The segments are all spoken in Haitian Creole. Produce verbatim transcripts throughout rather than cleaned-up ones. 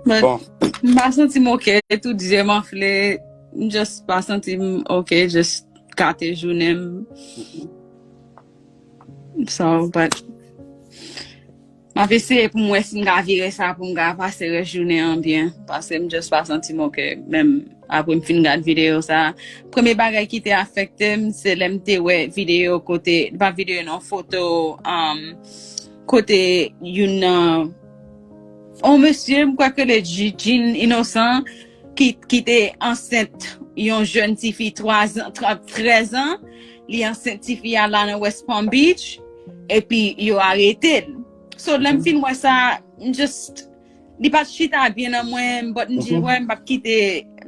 But Bon. M pa santi m oke, tout je m anfle. M just pa santi m oke, just gate jounen m. So, but m ap eseye pou m wè si m ka vire sa pou m ka pase rès jounen an byen. Paske m just pa santi m oke. Menm apre m fin gad videyo sa. Premye bagay ki te afekte m, se lè m te wè videyo kote, pa videyo non, foto, um, kote youn nan, on mesye, m kwè ke le Jean Inosan, ki, ki te ansent yon jèn tifi twa zan, trèz an, li ansent tifi a la nan West Palm Beach, epi yo arete l. So, lè m fin wè sa, m just, li pa t chita byen nan mwen, but m di, wè, m p ap kite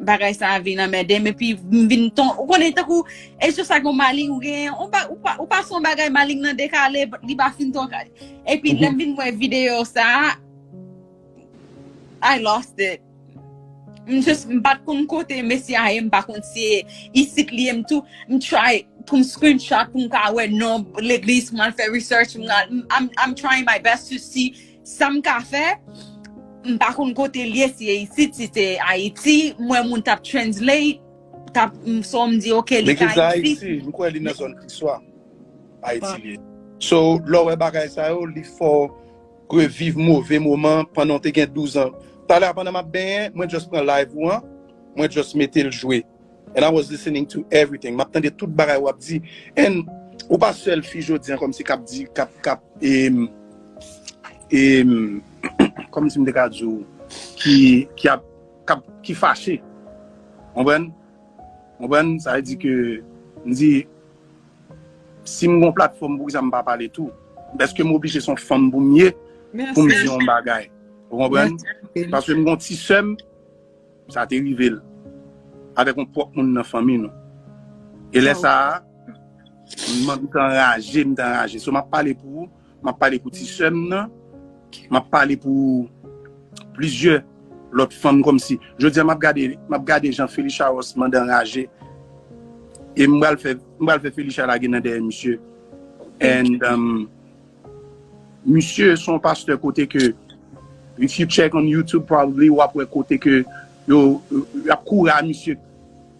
bagay sa a vin anmède m, epi m vin ton, ou konnen, tankou, e just like yon maling ou genyen, ou pa, ou pa, ou pa son bagay maling nan dekale, but li pa fin ton kale. Epi, lè m vin wè videyo sa a, I lost it. M just, m pa t konn kote mesye a ye, m pa konn si e isit li ye, m tou, m try pou m screenshot pou m ka wè non legliz, pou m al fè research, m al, I'm, I'm trying my best to see sa m ka fè. M pa konn kote l ye, si e isit, si se Ayiti, m wè moun t ap translate, t ap, m, so m di, oke, li Legliz ka la isit. Ayiti, m kwè li nan zòn Kriswa. Ayiti li ye. So, lè w wè bagay sa yo, li fè w reviv move moman pandan w te gen douz an. Talè a, pandan m ap benyen, mwen just pran live ou an, mwen just mete l jwe. And I was listening to everything. M ap tande tout bagay w ap di. And ou pa sèl fi jodi an kòmsi k ap di, k ap, k ap, em, em, kòmsi m te ka di w, ki, ki ap, k ap, ki fache. Konprann? Konprann? Sa vle di ke, m di, si m gon platfòm, poukisa m pa pale tou? Èske m oblije se yon fanm pou m ye pou m di yon bagay? Ou konprann? Paske m gon ti sè m, sa te rive l. Avèk yon pwòp moun nan fanmi nou. E lè sa a, m, m te anraje, m te anraje. So, m ap pale pou ou, m ap pale pou ti sè m nan, m ap pale pou plizyè lòt fanm kòmsi. Jodi a, m ap gade, m ap gade jan Felicia Ross mande anraje. E m pral fè, m pral fè Felicia lage nan dèyè misye. And, um, misye se yon pastè kote ke, if you check on YouTube, probably, w ap wè kote ke yo, yo ap kouri a misye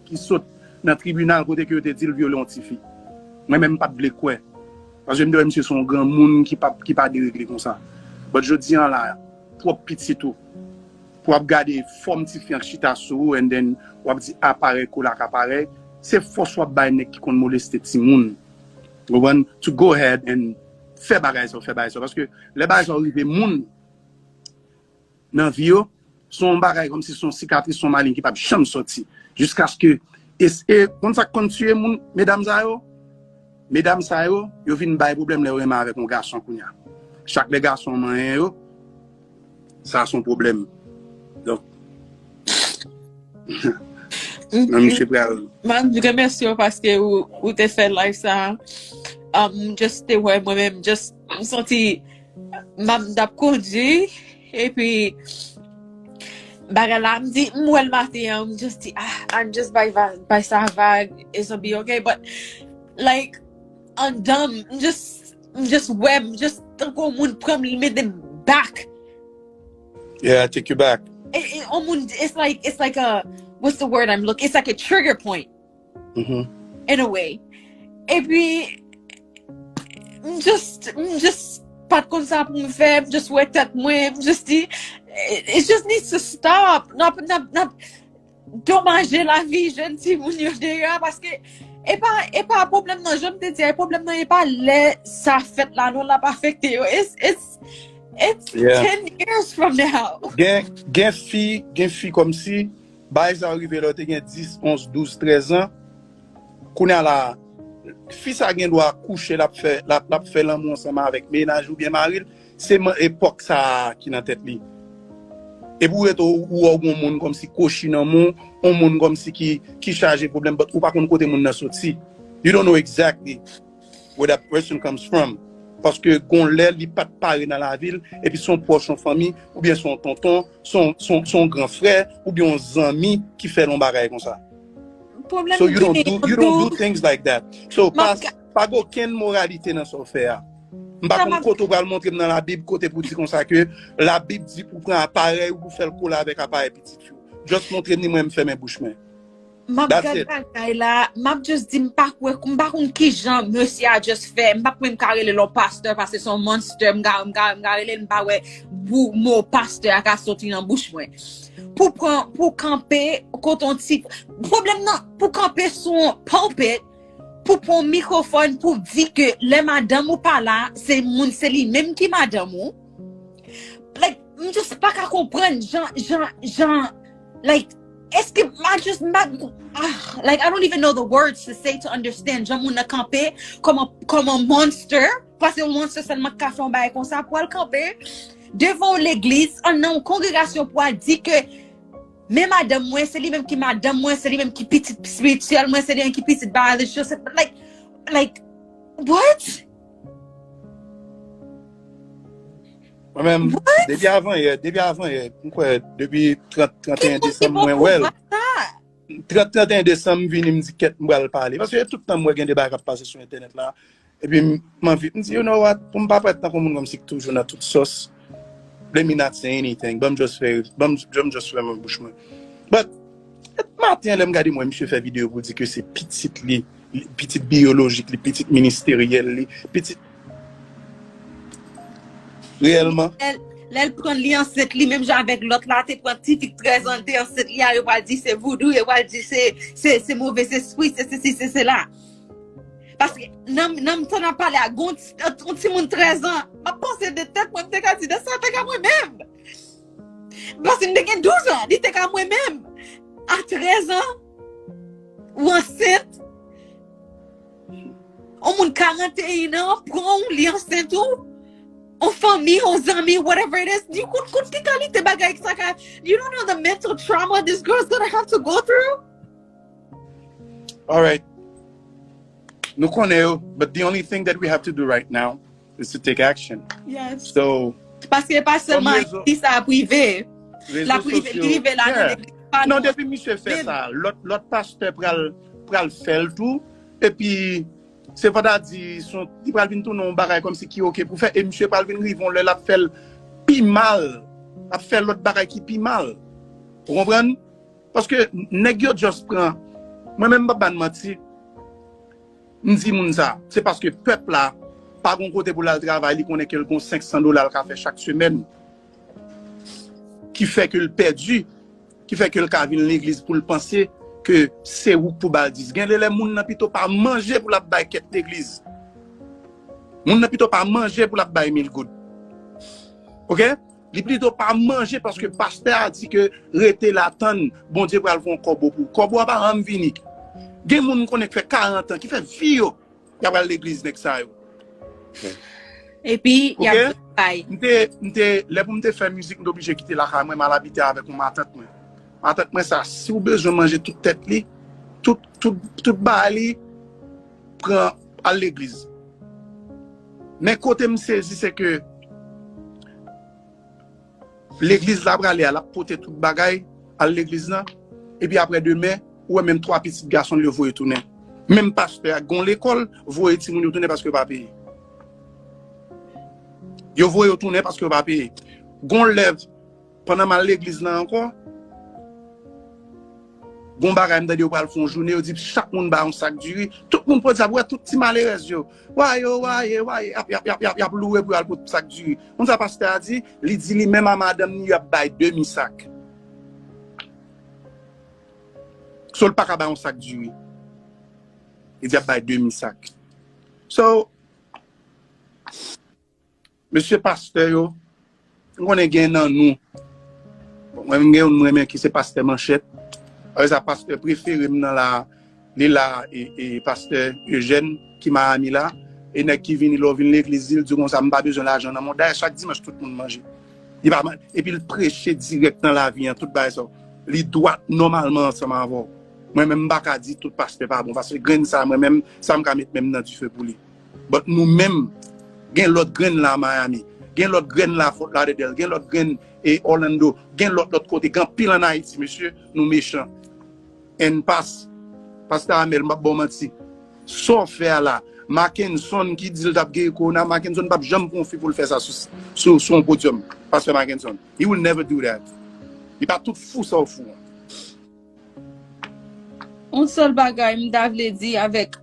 ki sot nan tribinal kote ke yo te di l vyole yon tifi. Mwen menm, m pa t vle kwè. Paske m te wè misye se yon granmoun ki pa, ki pa deregle konsa. But jodi an la, pwòp pitit ou, pou w ap gade fòm tifi an k chita sou ou, and then w ap di, a, parèy, kou la ka parèy. Se fòs w ap bay nèg ki konn moleste timoun. Ou konprann? To go ahead and fè bagay sa, fè bagay sa. Paske lè bagay sa rive moun nan vi yo, se yon bagay kòmsi se yon sikatris, se yon maleng ki p ap janm sòti. Jiskaske, e, e, konn sa k konn tiye moun, medam sa yo? Medam sa yo, yo vin bay pwoblèm lè yo renmen avèk yon gason kounye a. Chak lè gason manyen yo, sa se yon pwoblèm. Donk, nan misye pral. M ap remèsye w paske ou, ou te fè live sa. Um, just te wè mwen menm, just m santi m ap, m t ap kondui, epi bagay la, m di, m wè l maten an, m just di, ah, I'm just bay, bay sa vag, it's gonna be okay, but, like, andan m, m just, m just wè, m just tankou yon moun pran m, li mete m back. Yeah, take you back. E, e, yon moun, it's like, it's like a, what's the word I'm looking, it's like a trigger point Mhm. in a way. Epi, m just, m just pa t konn sa pou m fè, m just wè tèt mwen, m just di, it, it just needs to stop. N ap, n ap, n ap domaje lavi jèn timoun yo deyò a, paske e pa, e pa pwoblèm nan, jan m te di a, e pwoblèm nan, e pa lè sa fèt la, non, l ap afekte yo. It's, it's, it's Yeah. ten years from now. Gen, gen fi, gen fi kòmsi, bagay sa rive lè w te gen dis, onz, douz, trèz an. Kounye a la, fi sa gen dwa kouche, l ap fè, l ap, l ap fè lanmou ansanm avèk mennaj oubyen mari l. Se man-, epòk sa a ki nan tèt li. Epi ou rete, ou, ou wè w gon moun kòmsi kochi nan men w, yon moun kòmsi ki, ki chaje pwoblèm, but ou pa konn kote moun nan soti. You don't know exactly where that person comes from. Paske gon lè li pa t pare nan lavi l, epi se yon pwòch, yon fanmi, oubyen se yon tonton, se yon, se yon, se yon gran frè, oubyen yon zanmi ki fè l yon bagay konsa. Pwoblèm So you don't gen do, yo you don't tou. Do things like that. So M ap pa, pa gen okenn moralite nan sa w fè a. M pa konn kote w pral montre m nan Labib, kote pou di konsa ke Labib di pou pran aparèy ou pou fè l kole avèk aparèy pitit fi w. Just montre m li, mwen m fèmen bouch mwen. M ap gad bagay la, m ap just di m pa kwè, m pa konn kijan mesye a just fè, m pa kwè m ka rele l yon pastè paske se yon monster, m ka, m ka, m ka rele l, m pa wè bou mo pastè a ka soti nan bouch mwen. Pou pran, pou kanpe kote yon ti, pwoblèm nan, pou kanpe sou yon pulpit, pou pran yon mikwofòn, pou di ke lè madanm ou pa la, se moun, se li menm ki madanm ou. Like, m just pa ka konprann jan, jan, jan, like, èske m pa just, m pa, ah, like, I don't even know the words to say to understand jan moun nan kanpe kòman, kòman monster, paske yon monster sèlman k ka fè yon bagay konsa, pou al kanpe devan yon legliz, an nan yon kongregasyon pou al di ke men madanm mwen, se li menm ki madanm mwen, se li menm ki pitit espirityèl mwen, se li menm ki pitit biological, se, like, like, what? Mwen menm, depi avan yè, depi avan yè, m kwè, depi trant, trant et un desanm, mwen wè l. Trant, trant et un desanm, m vini, m di, kèt, m pral pale. Paske tout tan m wè gen de bagay k ap pase sou entènèt la. Epi m, m anvi, m di, you know what, pou m pa parèt tankou moun kòmsi k toujou nan tout sòs. Let me not say anything. Ban m just fè, ban m, ban m just fèmen bouch mwen. But, maten an, lè m gade, m wè misye fè videyo pou l di ke se pitit li, pitit biyolojik li, pitit ministeryèl li, pitit reyèlman. Lè l pran li ansent li, menm jan avèk lòt la, te pran ti fi trèz an, te ansent li a, yo pral di se voudou, yo pral di se, se, se movèzespri, se sesi, se sela. Paske nan, nan m tan ap pale a, gon yon timoun trèz an, m ap panse de tèt mwen, m te ka di, de sa te ka mwen menm. Paske m te gen douz an, li te ka mwen menm. A trèz an, ou ansent, yon moun karant et un an, pran w, li ansent ou, yon fanmi, yon zanmi, whatever it is, you kout, kout ki kalite bagay sa ka, you don't know the mental trauma this girl's gonna have to go through. Alright. Nou konnen yo, but the only thing that we have to do right now is to take action. Yes. So, Paske pa sèlman ki sa prive. La prive, li rive la nan legliz pa nou. Non, depi misye fè sa, lòt, lòt pastè pral, pral fè l tou. Epi, se vandredi, li pral vin tounen yon bagay kòmsi ki oke pou fè. E misye pral vin rive yon lè l ap fè l pi mal. L ap fè lòt bagay ki pi mal. Ou konprann? Paske nèg yo just pran, mwen menm m p ap ba n manti, m di moun sa, se paske pèp la pa gon kote pou l al travay, li konnen ke l gon senk san dola l ka fè chak semèn, ki fè ke l pèdi, ki fè ke l ka vin legliz pou l panse ke se ou k pou ba l dis. Gen de lè moun nan pito pa manje pou l ap bay kèt legliz. Moun nan pito pa manje pou l ap bay mil goud. Oke? Li plito pa manje paske pastè a di ke rete la tann Bondye pral voye yon kòbo pou ou. Kòbo a pa janm vini. Gen moun m konnen k fè karant an, ki fè vi yo, y ap al legliz nèg sa yo. Epi, y ap bay. M te, m te, lè pou m te fè mizik, m te oblije kite lakay mwen, m al abite avèk yon matant mwen. Matant mwen sa, si w bezwen manje tout tèt li, tout, tout, tout bagay li, pran al legliz. Men kote m sezi, se ke legliz la prale a, l ap pote tout bagay, al legliz lan, epi apre demen, ou wè menm twa pitit gason l yo voye tounen. Menm pastè a, gon lekòl, voye timoun yo tounen paske yo pa peye. Yo voye yo tounen paske yo pa peye. Gon lè, pandan m al legliz lan ankò, gon bagay m tande yo pral fè yon jounen, yo di chak moun bay yon sak diri. Tout moun pran sa, wè tout ti malerèz yo. Wa yo, wa ye, wa ye, y ap, y ap, y ap, y ap, y ap loure pou y al pot sak diri. Konn sa pastè a di, li di li menm a madanm ni y ap bay demi sak. So l pa ka bay yon sak diri. Li di y ap bay demi sak. So, mesye pastè yo, m konnen gen nan nou. Bon, mwen menm gen youn m renmen ki se pastè Manchèt. Apre sa, pastè prefere m nan la, li la, e, e pastè Eugène ki Miami la. E nèg ki vini lè w vin legliz li, l di w konsa, m pa bezwen lajan nan men w. Dayè, chak dimanch, tout moun manje. Li pa man-, epi l preche dirèk nan lavi an, tout bagay sa. Li dwat nòmalman ansanm avè w. Mwen menm, m pa ka di tout pastè pa bon, paske grenn sa, mwen menm, sa m ka met men m nan dife pou li. But nou menm, gen lòt grenn la Miami, gen lòt grenn la Fort Lauderdale, gen lòt grenn e Orlando, gen lòt lòt kote, gen anpil ann Ayiti, mesye, nou mechan. And pas, pastè Amèl, m p ap ba w manti. Sa w fè a la, Mackenson ki di l t ap geri kowona, Mackenson p ap janm pran yon fi pou l fè sa sou, sou, sou yon podyòm. Pastè Mackenson. He will never do that. Li pa tout fou sa w fou an. Yon sèl bagay m ta vle di avèk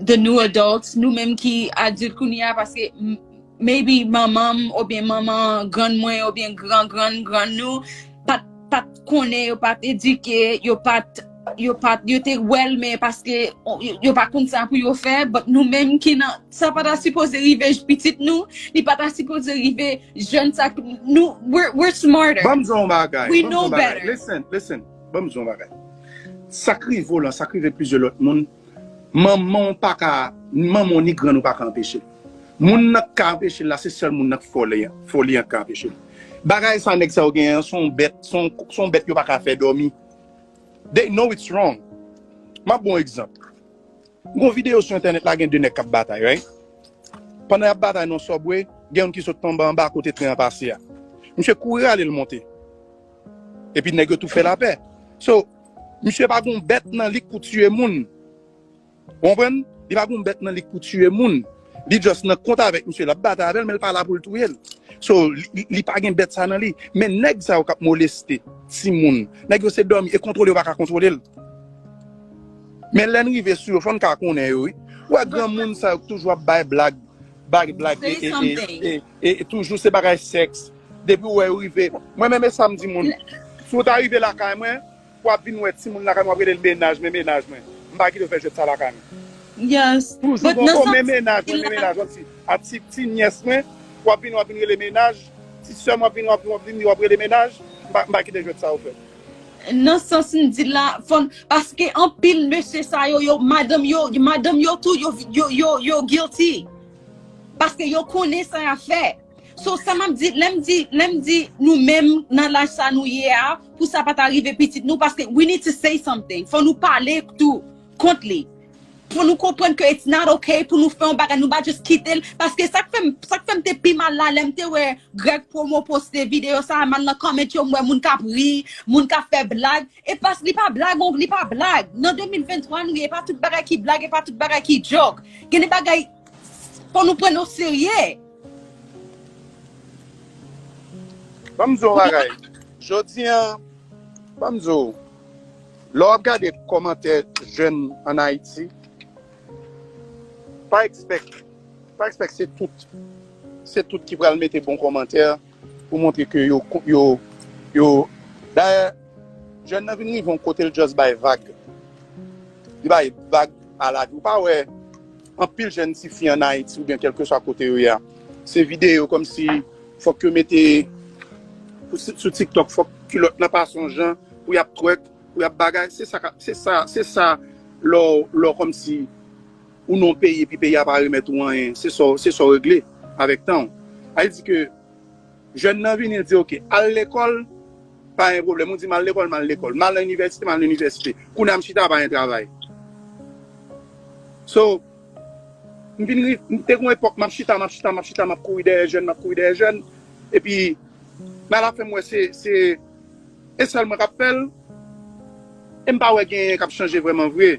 the new adults, nou menm ki adilt kounye a, paske m- maybe manman m oubyen manman grann mwen oubyen gran gran grann nou pa t pa t konnen, yo pa t edike, yo pa t yo pa t yo te wè l men paske yo, yo pa konn sa pou yo fè, but nou menm ki nan sa pa ta sipoze rive pitit nou, li pa ta sipoze rive jèn sa nou we're, we're smarter. Ban m di w yon bagay. We Ban m di w know yon bagay. Better. Listen, listen. Ban m di w yon bagay. Sa k rive w lan, sa k rive plizyè lòt moun, manman w pa ka, manman w ni grann ou pa ka anpeche l. Moun nan k ka anpeche l la, se sèl moun nan k foli an, foli an k ka anpeche l. Bagay sa nèg sa yo genyen an, se yon bèt, se yon, se yon bèt yo pa ka fè dòmi. They know it's wrong. M ap ba w yon egzanp. Gon videyo sou entènèt la, gen de nèg k ap batay, right? Pandan y ap batay nan subway, gen youn ki sot tonbe anba kote tren an pase a. Misye kouri ale l monte. Epi nèg yo tou fè lapè. So, misye pa gon bèt nan li k pou tiye moun. Ou konprann? Li pa gon bèt nan li k pou tiye moun. Li just nan kont avèk misye, l ap batay avè l, men l pa la pou l touye l. So, li, li, li pa gen bèt sa nan li. Men nèg sa yo k ap moleste timoun, nèg yo se dòmi e kontwole yo pa ka kontwole l. Men lè n rive sou yo, fò n ka konnen yo, wi. Ou wè granmoun sa yo k toujou ap bay blag, bay blag, e, Say e, e, something. e, e, e toujou se bagay sèks. Depi w wè yo rive, mwen menm e sa m di moun. Si w ta rive lakay mwen, w ap vin wè timoun lakay mwen, w ap rele l mennaj mwen, mennaj mwen. M pa kite w fè jwèt sa lakay mwen. Yes. Toujou But gon, nan oh, sans men mennaj mwen, men la- mennaj mwen, ti, a ti, ti nyès mwen, w ap vin, w ap vin rele mennaj, ti sè m w ap vin, w ap, w ap vin, w ap rele mennaj, m pa, m pa kite jwèt sa yo fèt. Nan sans m di la, fòn, paske anpil mesye sa yo, yo, madanm yo, madanm yo tou, yo, yo, yo, yo guilty. Paske yo konnen sa y ap fè. So, sa m ap di, lè m di, lè m di nou menm nan laj sa nou ye a, pou sa pa ta rive pitit nou, paske we need to say something. Fò nou pale tou kont li. Fò nou konprann ke it's not okay pou nou fè yon bagay, nou pa just kite l. Paske sa k fè m, sa k fè m te pi mal la, lè m te wè Greg Promo poste videyo sa, m al nan comment yo, m wè moun k ap ri, moun k ap fè blag. E pas, li pa blag, on, li pa blag. Nan de mil venntwa nou ye, e pa tout bagay ki blag, e pa tout bagay ki joke. Gen de bagay, fò nou pran yo serye. Ban m di w yon bagay. Jodi an, ban m di w, lè w ap gade kòmantè jèn ann Ayiti, pa expect, pa expect se tout, se tout ki pral mete bon kòmantè pou montre ke yo, yo, yo, dayè, jèn nan vin rive yon kote, l just bay vag. Li bay vag a lavi. Ou pa wè anpil jèn tifi ann Ayiti oubyen kèlkeswa kote yo ye a, se videyo kòmsi fòk yo mete sou, sou TikTok, fòk kilòt lan pase yon jan pou y ap twerk, pou y ap bagay. Se sa, ka- se sa, se sa lè w, lè w kòmsi ou nan yon peyi epi peyi a pa remèt ou anyen. Se sa, w- se sa w regle avèk tan w. Sa vle di ke jèn nan vini, l di, "Ok, al lekòl, pa gen pwoblèm." Ou di, "M al lekòl, m al lekòl. M al nan inivèsite, m al nan inivèsite. Kounye a m chita, pa gen travay." So, m vin ri, m te gon epòk, m ap chita, m ap chita, m ap chita, m ap kouri dèyè jèn, m ap kouri dèyè jèn. Epi, men alafen, m wè se, se, e sèl mwen k ap fè l. E m pa wè genyen k ap chanje vrèman vre.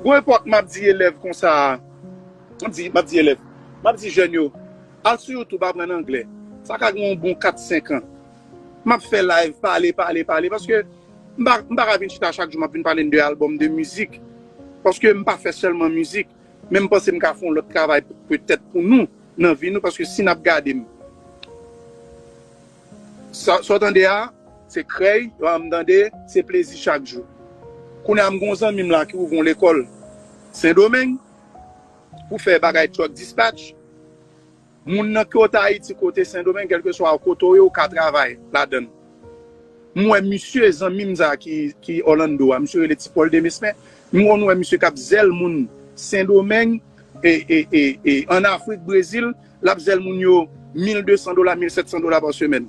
Gon epòk, m ap di elèv konsa, m ap di, m ap di elèv, m ap di jèn yo, al sou YouTube, aprann anglè. Sa ka gen yon bon kat, senk an. M ap fè live, pale, pale, pale, paske m pa, m pa ka vin chita chak jou, m ap vin pale n de albòm, de mizik. Paske m pa fè sèlman mizik, men m panse m ka fè yon lòt travay petèt pou nou, nan vi nou, paske si n ap gade m, sa, sa w tande a, se krèy, m tande, se plezi chak jou. Kounye a, m gon zanmi m la ki ouvri yon lekòl Sendomeng pou fè bagay truck dispatch. Moun nan kote Ayiti, kote Sendomeng, kèlkeswa kote w ye, ou ka travay ladan l. M wè misye, zanmi m sa ki, ki Orlando a, misye rele Ti Paul Demesmin. M konn wè misye k ap zèl moun Sendomeng, e, e, e, e, ann Afrik, Brezil, l ap zèl moun yo mil de san dola, mil sèt san dola pa semèn.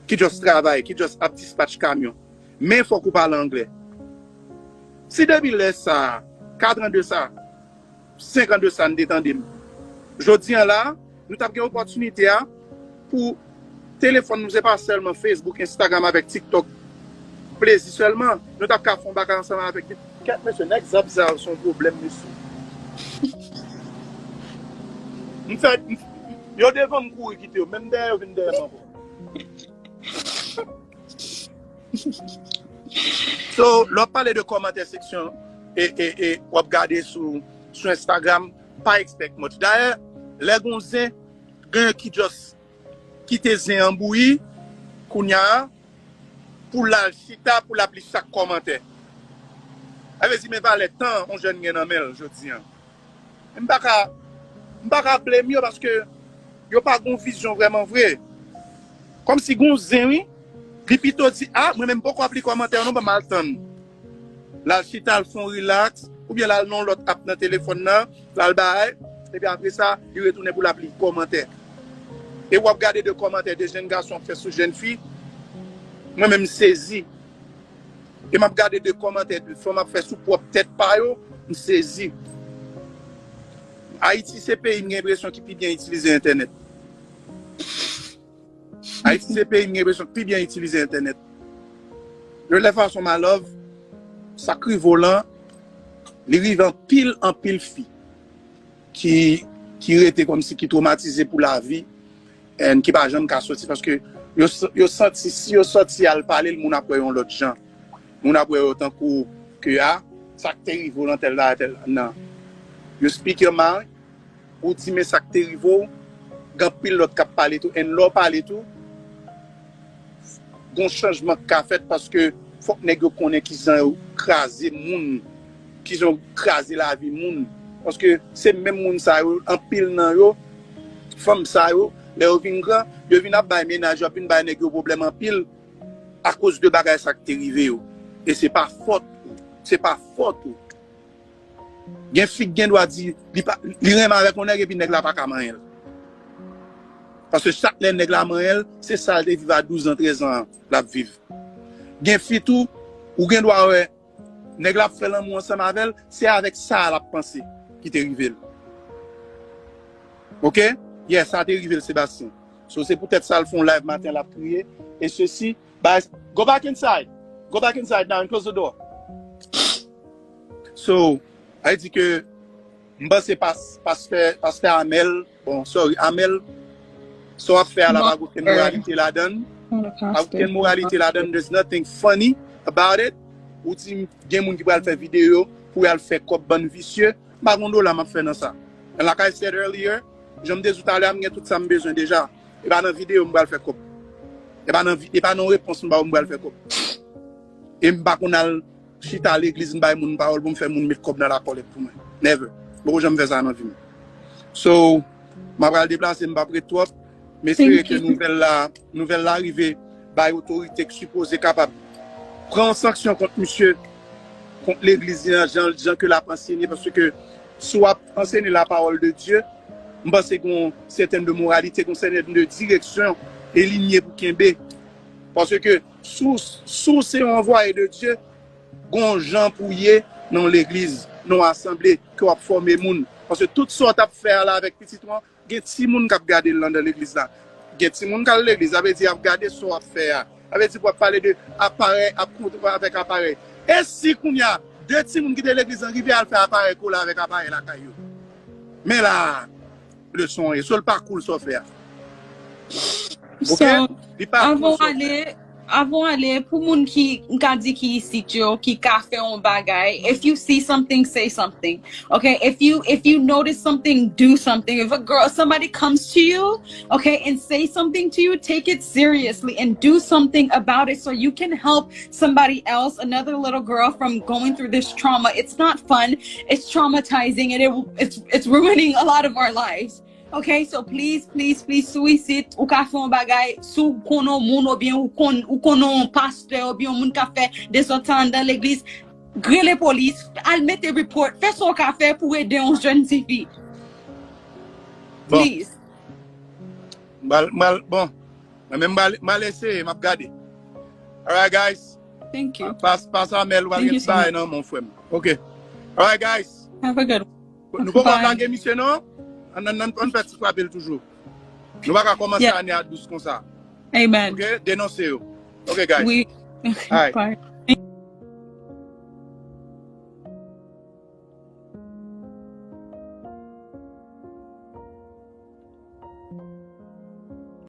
Ki just travay, ki just ap dispatch kamyon. Men fòk ou pale anglè. Si depi lè sa a, kat an de sa, senk an de sa, n te tande m. Jodi an la, nou t ap gen opòtinite a pou telefòn nou, se pa sèlman Facebook, Instagram avèk TikTok, plezi sèlman. Nou t ap ka fè yon bagay ansanm avèk li. Kèt mesye, nèg Zap sa yo se yon pwoblèm, mesye. M fè, m- yo devan m kouri kite yo, menm dèyè yo vin dèyè m ankò. So, lè w ap pale de kòmantè seksyon e, e, e w ap gade sou, sou Instagram, pa expect much. Dayè, lè gon zen, gen ki just kite zen an bouyi, kounye a, pou l al chita, pou l ap li chak kòmantè. Sa vle di, men valè tan yon jèn gen nan men l jodi an. M pa ka, m pa ka blame yo paske yo pa gon vizyon vrèman vre. Kòmsi gon zen, wi. Li pito di, a, mwen menm poko ap li kòmantè yo non, ban m al tann. L al chita, l fè yon relax, oubyen l al nan yon lòt app nan telefòn nan, l al bay, epi apre sa, li retounen pou l ap li kòmantè. E w ap gade de kòmantè de jèn gason ap fè sou jèn fi, mwen menm m sezi. E m ap gade de kòmantè de fanm ap fè sou pwòp tèt pa yo, m sezi. Ayiti se peyi m gen enpresyon ki pi byen itilize entènèt. Ayiti se peyi m gen enpresyon ki pi byen itilize entènèt. De lè fason, my love, sa k rive w lan, li rive anpil, anpil fi ki, ki rete kòmsi ki twomatize pou lavi, and ki pa janm ka soti paske yo, yo santi si yo soti al pale l, moun ap wè yon lòt jan. Moun ap wè yo tankou ke a, sa k te rive w lan tèl bagay, tèl, nan. You speak your mind, ou di men sa k te rive w, gen anpil lòt k ap pale tou, and lè w pale tou, gon chanjman k ka fèt paske fòk nèg yo konnen kijan yo kraze moun, kijan yo kraze lavi moun. Paske se menm moun sa yo, anpil nan yo, fanm sa yo, lè yo vin gran, yo vin ap bay mennaj yo, ap vin bay nèg yo pwoblèm anpil akoz de bagay sa k te rive yo. E se pa fòt ou. Se pa fòt ou. Gen fi k gen dwa di li pa, li renmen avèk yon nèg epi nèg la pa ka manyen l. Paske chak lè nèg la manyen l, se sa l te viv a douz an, trèz an an, l ap viv. Gen fi tou, ou gen dwa wè, nèg la ap fè lanmou ansanm avè l, se avèk sa l ap panse ki te rive l. Oke? Yes, sa te rive l, Sebastien. So, se poutèt sa l fè yon live maten, l ap kriye. E sesi, bay, go back inside. Go back inside now and close the door. So, a di ke m panse pas, pastè, pastè Amel, bon, sorry, Amel, sa w ap fè a la pa gen okenn moralite ladan l. Pa gen okenn moralite ladan l. There's nothing funny about it. Ou di gen moun ki pral fè videyo pou y al fè kòb, bann visye. M pa gen dola m ap fè nan sa. And like I said earlier, jan m te di w talè a, m gen tout sa m bezwen deja. E pa nan videyo m pral fè kòb. E pa nan vi-, e pa nan repons m ba w m pral fè kòb. E m pa konn al chita legliz, m bay moun pawòl pou m fè moun met kòb nan lakòlèt pou mwen. Never. M poko janm fè sa nan vi m. So, m ap pral deplase, m p ap ret twòp. M espere ke nouvèl la, nouvèl la rive bay otorite ki sipoze kapab pran yon sanksyon kont misye, kont legliz li an, jan, jan ke l ap ansenye, paske si w ap ansenye la parole de Dieu, m panse gen yon sètèn de moralite, gen yon sètèn de direksyon e linye pou kenbe. Paske si w, si w se yon anvwaye de Dieu, gen yon jan pou w ye nan yon legliz, nan yon asanble, ke w ap fòme moun. Paske tout sa w t ap fè a la avèk pitit ou an, gen timoun k ap gade l anndan legliz la. Gen timoun k al legliz, sa vle di y ap gade sa w ap fè a. Sa vle di w ap pale de aparèy, ap kontre avèk aparèy. E si kounye a, de timoun ki te legliz lan rive al fè aparèy kola avèk aparèy lakay yo? Men la, leson an ye. So, l pa cool sa w fè a. Oke? So, li pa cool sa w fè a. Avan w ale, avan w ale, pou moun ki, m ka di ki isit yo, ki ka fè yon bagay, if you see something, say something. Okay, if you, if you notice something, do something. If a girl, somebody comes to you, okay, and say something to you, take it seriously and do something about it so you can help somebody else, another little girl, from going through this trauma. It's not fun. It's traumatizing, and it, it's, it's ruining a lot of our lives. Okay, so please, please, please, si w isit, ou ka fè yon bagay, si w konn yon moun, oubyen ou konn, ou konn yon pastè, oubyen yon moun k ap fè dezòd sa anndan legliz, rele polis, al mete report, fè sa w ka fè pou ede yon jèn tifi. Bon. Please. M al, m al, bon. Mwen menm m al, m al eseye, m ap gade. Alright, guys. Thank you. Pas, pas Amel, w al gen bagay nan men w, frè m. Ok. Alright, guys. Have a good one. Nou poko lage misye non. Ann, ann, ann, ann fè ti frape l toujou. Nou pa ka kòmanse ane a dous konsa. Amen. Ok, denonse yo. Ok, guys. Wi. Alright. Bye.